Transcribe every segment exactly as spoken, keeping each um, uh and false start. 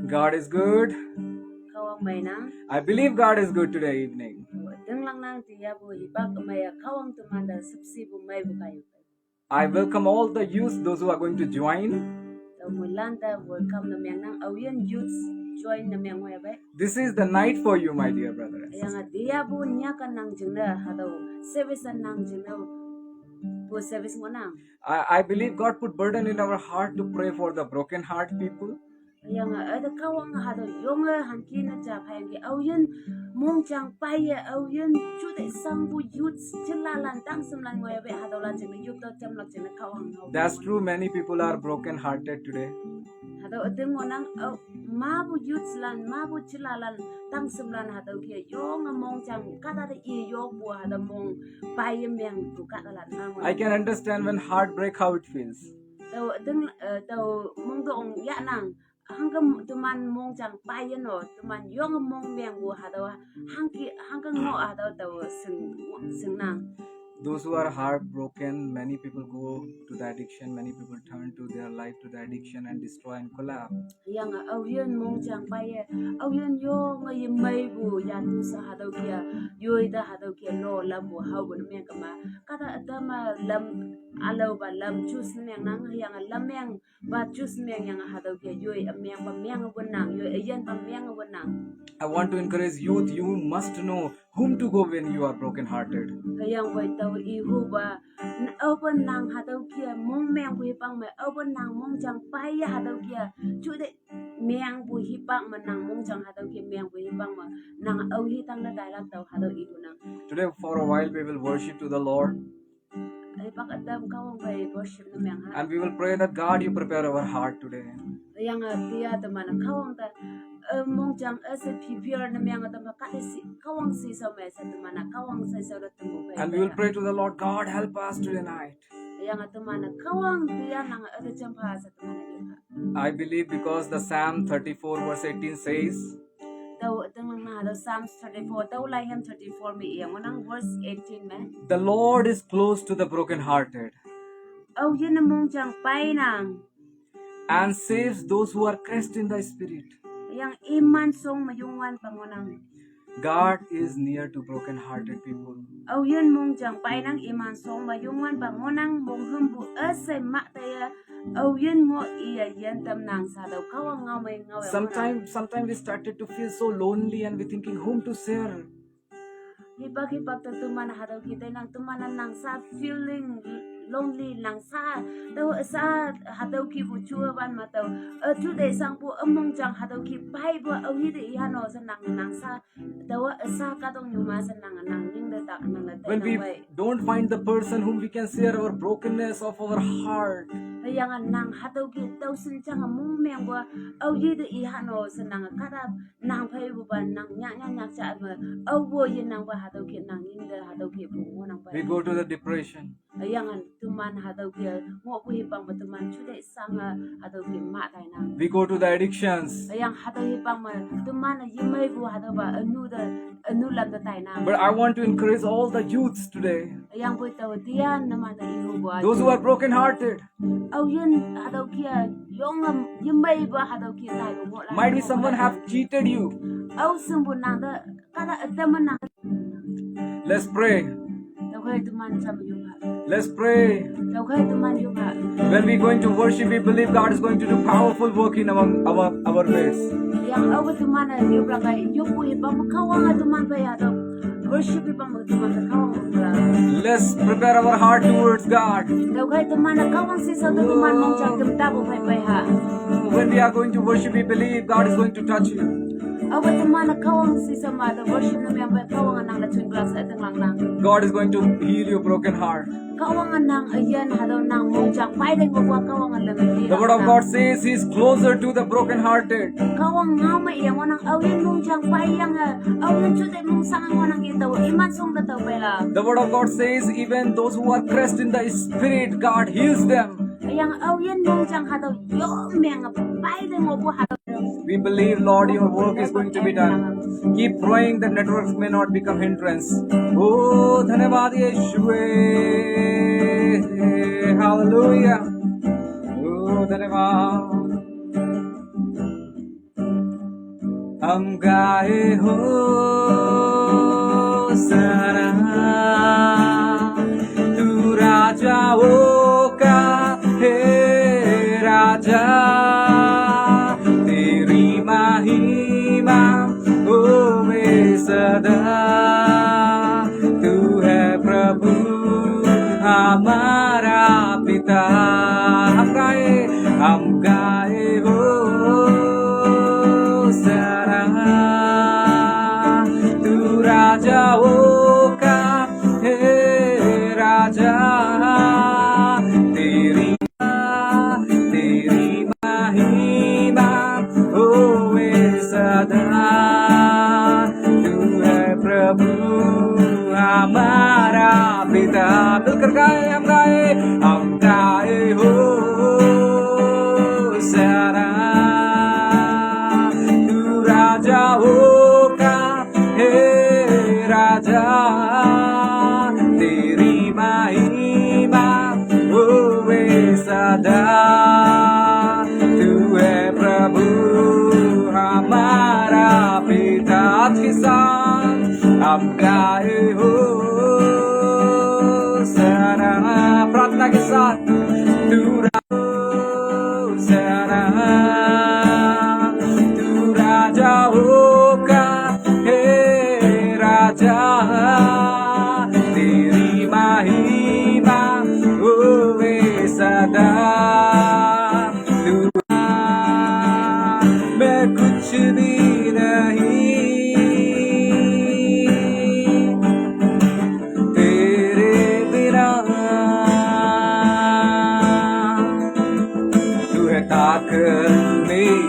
God is good. Kawang mai nang. I believe God is good today evening. Denglang nang tiya bu hipak mai ya kawang teman da sepsi bu mai bu kayu. I welcome all the youth, those who are going to join. Tau mulan da welcome na miang nang awian youth join na miang wai bai. This is the night for you, my dear brothers. Yang dia bu nyakan nang jengna hadau service nang jengna bu service mo nang. I, I believe God put burden in our heart to pray for the broken heart people. Yang ada kawang hadau yonga hanki na ja phayang ki awian mong jang pai ya awian chu de sang bu youth jelalan tang semlan ngoi be hadau lan jeng youth to jam lak jeng kawang hau. That's true. Many people are broken hearted today. Hadau adeng mo nang au ma bu youth lan ma bu jelalan tang semlan hadau kia yonga mong jang kata da i yok bu hadau mong pai ya miang tu kata lan nang. I can understand when heartbreak how it feels. Tau adeng tau mong dong ya nang hangka teman mong jang pai ya no teman yonga mong miang bu hadau hangki hangka ngo hadau tau seng seng nang. Those who are heartbroken, many people go to the addiction, many people turn to their life to the addiction and destroy and collapse. Yang awian mong jang pai ya awian yonga ye mai bu ya tu sa hadau kia yoi da hadau kia lo lam bu hau bu na miang kama kata adama lam alau ba lam jus na miang nang yang lam miang ba jus miang yang hadau kia yoi a miang ba miang a wun nang yoi a yan ba miang a wun nang. I want to encourage youth, you must know whom to go when you are broken hearted. Yang bai tau i hu ba au ba nang hadau kia mong miang bu hipang ma au ba nang mong jang pai ya hadau kia chu de miang bu hipang ma nang mong jang hadau kia miang bu hipang ma nang au hi tang na dai lak tau hadau i hu nang. Today, for a while, we will worship to the Lord. Ai pak adam kawang bai worship na miang ha. And we will pray that God, you prepare our heart today. Yang a tia teman kawang ta mong jang a se prepare na miang a teman kate si kawang si sa mai sa teman kawang sa sa da temu bai. And we will pray to the Lord, God, help us today night. Yang a teman kawang tia nang a da jam pha sa teman a. I believe because the Psalm thirty-four verse eighteen says, Tau tengah na ada Psalms thirty-four tau lai hem thirty-four mi yang nang verse eighteen me. The Lord is close to the brokenhearted. Au yin mong jang pai nang. And saves those who are crushed in the spirit. Yang iman song mayungwan pangonang. God is near to broken-hearted people. Au yin mong jang pai nang iman song mayungwan pangonang mong hum bu ese mak taya. Au yin ngo iya yin tam nang sa dau kawang ngau mai ngau. Sometimes, sometimes we started to feel so lonely and we thinking whom to share. Hipak hipak tu teman hadau kita nang teman nang sa feeling lonely nang sa tau sa hadau ki bu chua ban ma tau. Atu de sang bu among jang hadau ki pai bu au hi de ihano sa nang nang sa tau sa ka dong nyuma sa nang nang ning de tak nang de. When we don't find the person whom we can share our brokenness of our heart. Yang nang hadau ki tau sen jang mong meng bu au hi de ihano sa nang kada nang pai bu ban nang nyak nyak nyak cha ma au bu yin nang ba hadau ki nang ning de hadau ki bu nang ba. We go to the depression. Yang teman hadau ki ngo bu hi pang ba teman chu de sang hadau ki ma dai nang. We go to the addictions. Yang hadau hi pang ma teman yi mai bu hadau ba anu de anu lam de dai nang. But I want to encourage all the youths today. Yang bu tau dia na ma na ihu bu. Those who are broken-hearted. Au yin hadau ki yong am yi mai bu hadau ki dai bu ngo la. Might be someone have cheated you. Au sum bu nang de kada adam nang. Let's pray. Tau kai teman cham yu ba. Let's pray. Tau kai teman yu ba. When we're going to worship, we believe God is going to do powerful work in our our, our midst. Yang au teman yu ba kai yu bu hi ba ma kawang teman ba ya dau. Worship hi ba ma teman ba kawang ba. Let's prepare our heart towards God. Tau kai teman kawang si sa teman mong jang tem ta bu pai pai ha. When we are going to worship, we believe God is going to touch you. Au teman kawang si sa ma da worship na miang ba kawang nang la chun glass sa teng lang nang. God is going to heal your broken heart. Kawang nang ayan hadau nang mong jang pai deng bu kawang nang. The word of God says He is closer to the broken-hearted. Kawang ngau ma yang nang au yin mong jang pai yang au yin chu de mong sang nang yin tau iman song da tau pai la. The word of God says even those who are crushed in the spirit, God heals them. Yang au yin mong jang hadau yo meng pai deng bu hadau. We believe, Lord, your work is going to be done. Keep praying, the networks may not become hindrance. Oh, धन्यवाद यीशु। Hallelujah. Oh, धन्यवाद। हम गाए होसाना, तू राजाओं का है राजा, तेरी महिमा होवे सदा। तू है प्रभु हमारा पिता। हम गाए, हम गाए होसाना, तू राजाओं का है राजा, तेरी, तेरी महिमा होवे सदा। तू है प्रभु हमारा पिता। मिलकर गाए, हम गाए, हम गाए होसाना, तू राजाओं का है राजा, तेरी महिमा होवे सदा। तू है प्रभु हमारा पिता। आज के साथ हम गाए होसाना, प्रार्थना के साथ, तू राजाओं का है राजा, तू राजाओं का है राजा, तेरी महिमा होवे सदा। तू है प्रभु हमारा पिता। आज के साथ हम गाए होसाना, तू राजाओं का है राजा, तू राजाओं का है राजा, तेरी महिमा होवे सदा। तू राजाओं का है राजा, तेरी महिमा होवे सदा। तू, मैं कुछ भी नहीं तेरे बिना। तू है ताकत मेरी,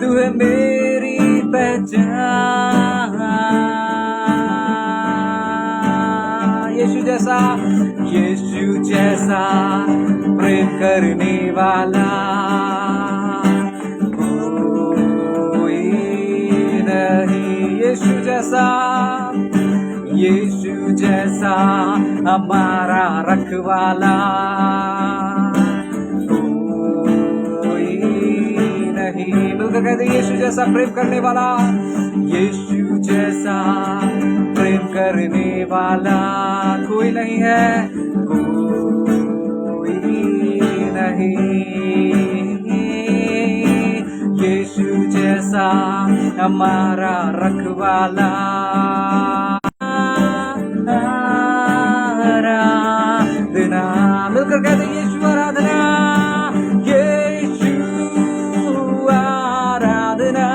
तू है मेरी पहचान। यीशु जैसा, यीशु जैसा प्रेम करने वाला कोई नहीं। यीशु जैसा, यीशु जैसा हमारा रखवाला कोई नहीं। मिलकर कहते, यीशु जैसा प्रेम करने वाला, यीशु जैसा प्रेम करने वाला कोई नहीं है, कोई नहीं। यीशु जैसा हमारा रखवाला। आराधना। मिलकर कहते, यीशु आराधना, यीशु आराधना,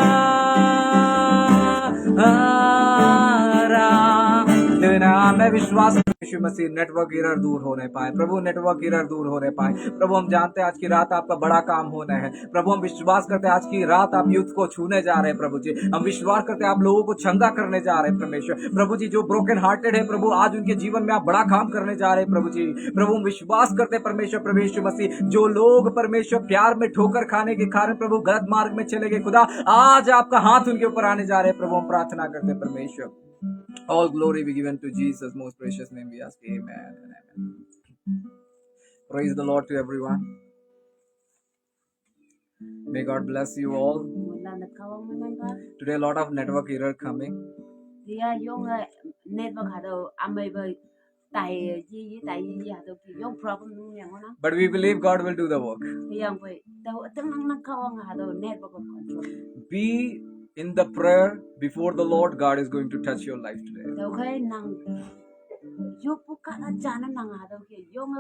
आराधना। मैं विश्वास, यीशु मसीह, नेटवर्क एरर दूर होने पाए प्रभु, नेटवर्क एरर दूर होने पाए प्रभु। हम जानते हैं आज की रात आपका बड़ा काम होना है प्रभु। हम विश्वास करते हैं आज की रात आप यूथ को छूने जा रहे हैं प्रभु जी। हम विश्वास करते हैं आप लोगों को चंगा करने जा रहे हैं परमेश्वर। प्रभु जी, जो ब्रोकन हार्टेड है प्रभु, आज उनके जीवन में आप बड़ा काम करने जा रहे हैं प्रभु जी। प्रभु, हम विश्वास करते हैं परमेश्वर, प्रभु यीशु मसीह, जो लोग परमेश्वर प्यार में ठोकर खाने के कारण प्रभु गलत मार्ग में चले गए खुदा, आज आपका हाथ उनके ऊपर आने जा रहे हैं प्रभु। हम प्रार्थना करते हैं परमेश्वर। All glory be given to Jesus most precious name we ask, amen and amen. Praise the Lord to everyone. May God bless you all. Today a lot of network error coming. Tia yong network hado amai ba tai yi yi tai yi yi hado ki yong problem nung yang ona. But we believe God will do the work. Yang bai tau tang nang nang Kahwang hado network control. Be in the prayer before the Lord. God is going to touch your life today. Tau khai nang yopu ka na jana nang hado ki yong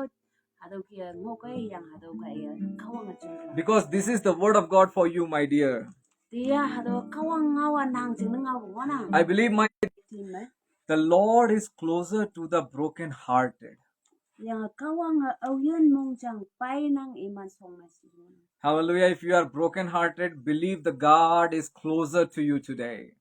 hado ki ngo kai yang hado kai Kahwang a jun. Because this is the word of God for you, my dear. Tia hado Kahwang ngawa nang jing ngawa wana. I believe, my, the Lord is closer to the broken hearted. Yang Kahwang a au yun mong jang pai nang iman song na si. Hallelujah. If you are broken hearted, believe the God is closer to you today.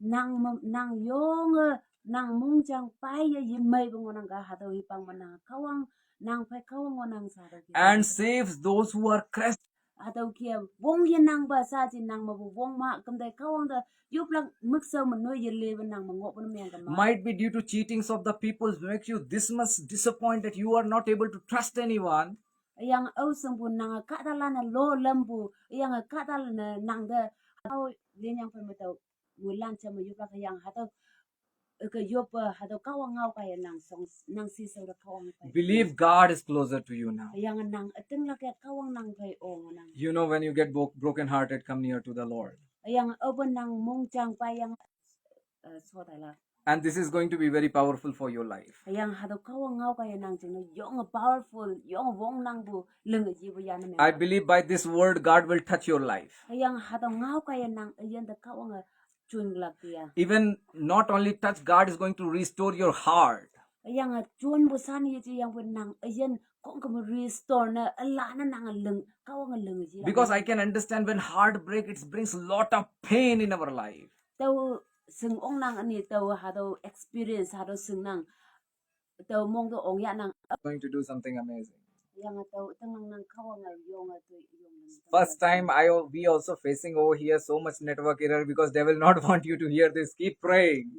Nang mom, nang yong, nang mong jang pai ya yi mai bang nang ga hado hi pang ma nang Kahwang, nang pai Kahwang nang sa hado ki. And saves those who are crushed. Hado ki wong ye nang ba sa ji nang ma bu wong ma kam dai Kahwang da yup lang muk sau ma no ye le ba nang ma ngok ba meng ga ma. Might be due to cheatings of the people makes you this much disappointed, you are not able to trust anyone. Hüyange aosengpu nange kahtalan-e lo lampu, hüyange kahtalan-e nangte, hatüo linyangphei me tao, ngulan jam me yoplak hüyange hatüo, üke yoppe hatüo Kahwang ngao kaiye nang shong, nang shishao te Kahwang phei. Believe God is closer to you now. Hüyange nang ütinglak ya Kahwang nang phei ongnang. You know, when you get bro-, broken hearted, come near to the Lord. Hüyange aope nang mongjang peiyange, eh, shotailak. And this is going to be very powerful for your life. Hüyange hatüo Kahwang ngao kaiye nang jingne yonge powerful, yonge wongnangpu linge jipu yane meng. I believe by this word, God will touch your life. Hüyange hatüo ngao kaiye nang üyin te Kahwange jonlak ya. Even not only touch, God is going to restore your heart. Hüyange jonpu san yeje yangpu nang üyin khongküm restore ne, üla ne nang ling, Kahwange ling ji. Because I can understand when heart break, it brings lot of pain in our life. Tao shing ongnang üni tao hatüo experience hatüo shingnang. Tao mong te ong yahnang. Going to do something amazing. Hüyange tao ütinglak nang Kahwange yonge toi yonge. First time I al-, we also facing over here so much network error because they will not want you to hear this. Keep praying.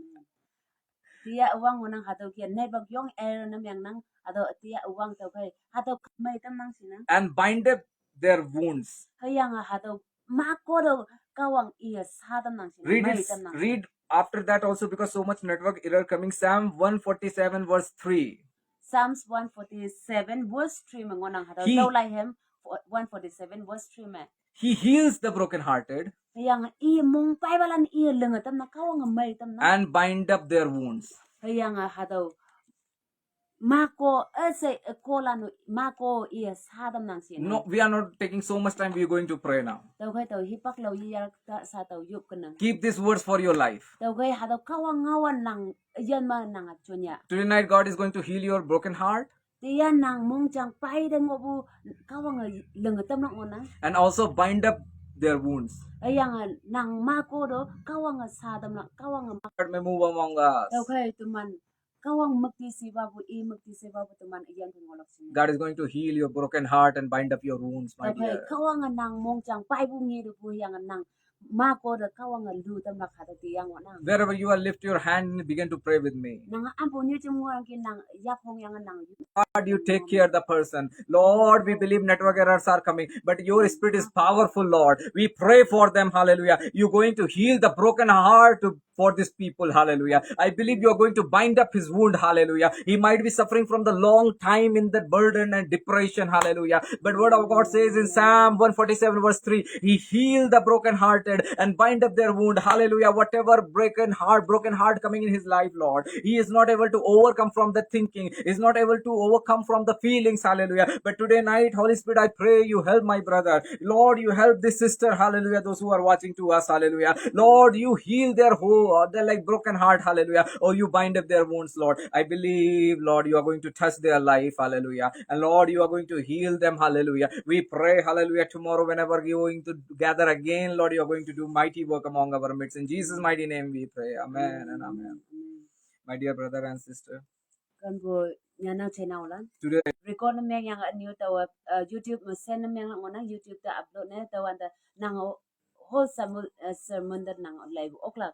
Tiya üwang ngohnang hatüo ke network yong error ne mengnang, hatüo tiya üwang tüokhei, hatüo mei tamnang shinang. And bind up their wounds. Hüyange hatüo mako te Kahwang iye sha tamnang shinang, mei tamnang. Read after that also because so much network error coming. Psalm one forty-seven verse three. Psalms one forty-seven verse three me ngohnang hatüo. Tüo lai hem, one forty-seven verse three me. He heals the brokenhearted. Hüyange i mongpaipalan i linge tamnang, Kahwange mei tamnang. And bind up their wounds. Hüyange hatüo mako, üshei, eh, kolan mako iye sha tamnang shinang. No, we are not taking so much time. We are going to pray now. Tüokhei tao hipak lao yeyar ta sha tao yop kenang. Keep these words for your life. Tüokhei hatüo Kahwang ngao-a nang üyin me nang-a jon ya. Today night, God is going to heal your broken heart. Tiya nang mongjang pai te ngohpu Kahwange linge tamlak ngohnang. And also bind up their wounds. Hüyange nang mako te Kahwange sha tamlak, Kahwange ma- Heart may move among us. Tüokhei teman Kahwang müktishipapu, i müktishipapu teman üyin te ngohlak shinang. God is going to heal your broken heart and bind up your wounds, my dear. Tüokhei Kahwange nang mongjang paipu ngetepu hüyange nang mako te Kahwange lu tamlak hatüo tiyang ngohnang. Wherever you are, lift your hand and begin to pray with me. Nang ampu nyu jim ngohyangki nang yaphong yange nang. God, you take care the person. Lord, we believe network errors are coming, but your spirit is powerful, Lord. We pray for them, hallelujah. You're going to heal the broken heart to, for these people, hallelujah. I believe you are going to bind up his wound, hallelujah. He might be suffering from the long time in that burden and depression, hallelujah. But word of God says in Psalm one forty-seven verse three, he healed the brokenhearted and bind up their wound, hallelujah. Whatever broken heart, broken heart coming in his life, Lord, he is not able to overcome from the thinking, is not able to overcome from the feelings, hallelujah. But today night, Holy Spirit, I pray you help my brother. Lord, you help this sister, hallelujah, those who are watching to us, hallelujah. Lord, you heal their whole, their, like, broken heart, hallelujah. Oh, you bind up their wounds, Lord. I believe, Lord, you are going to touch their life, hallelujah. And Lord, you are going to heal them, hallelujah. We pray, hallelujah, tomorrow whenever we are going to gather again, Lord, you are going to do mighty work among our midst. In Jesus' mighty name we pray. Amen and amen. My dear brother and sister, Kenpu nyanao channel lan. Today, record ne meng yang üne-o taowa, eh, YouTube me send ne meng ngohnang, YouTube te upload ne taowante nang whole sermon, eh, sermon te nang leipu oklak.